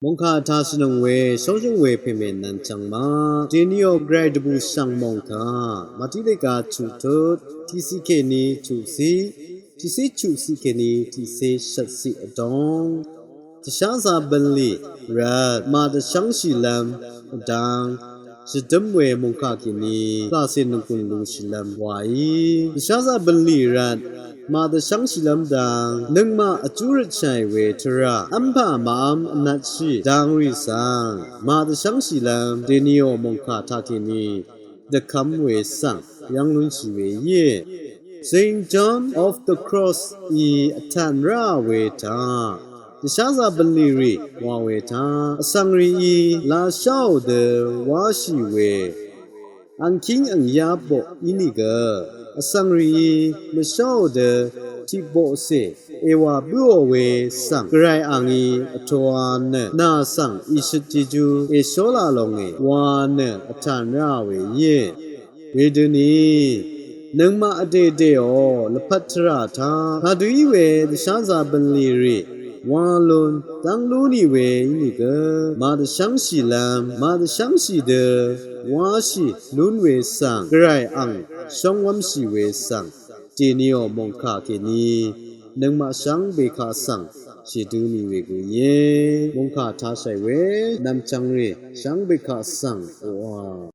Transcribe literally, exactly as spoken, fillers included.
Mòngkà tashìnøng we shóngjøng we pèmè nvnchvng ma. Dènìò gvray dvbù shv̀ng mòngkà, Màtí lèga chuq tut, tiqciq kèní chuqciq, tiqciq chuqciq kèní tiqciq shvtciq vdóng. Dvsházā bv̀nlì rvt màdvshv́ngshìlv́m vdáng shvdǿm we mòngkà kèní laqcè nvgùn lúshìlv́m waí. Dvsházā bv̀nlì rvt màdvshv́ngshìlv́m dang nøngmaq vjú røtshàì we tvrà v́mpà màv́m vnvtshì dang rì svng màdvshv́ngshìlv́m dènìò mòngkà taqkèní dvkv́m we svng yv́ng lúnshì we íe. Saint John of the Cross í vtv̀n ráà we taq dvsházā bv̀nlì rì wa we taq vsvng rìí lasháò dø wáshì we angkíng angyá boq ínìgø vsvng rìí mvsháò dø tiqboqcè èwà bǿò we svng gvray angí vtoa nø nà svng ìshøt jejú èshólà longe wa nø vtv̀n ráà we íe. Wedøni nøngmaq vdèdèò lvpat tvrà taq kadø í we dvsházā bv̀nlì rì wa lún dv́ng lú nì we ínìgø màdvshv́ngshìlv́m màdvshv́ngshì dø wáshì lún we svng gvray ang shóng wv́mshì we svng dènìò mòngkà kèní nøngmaq shvngbe kaq svng shèdø nì we gø íe. Mòngkà tashàì we nvmchvng rì shvngbe kaq svng oqà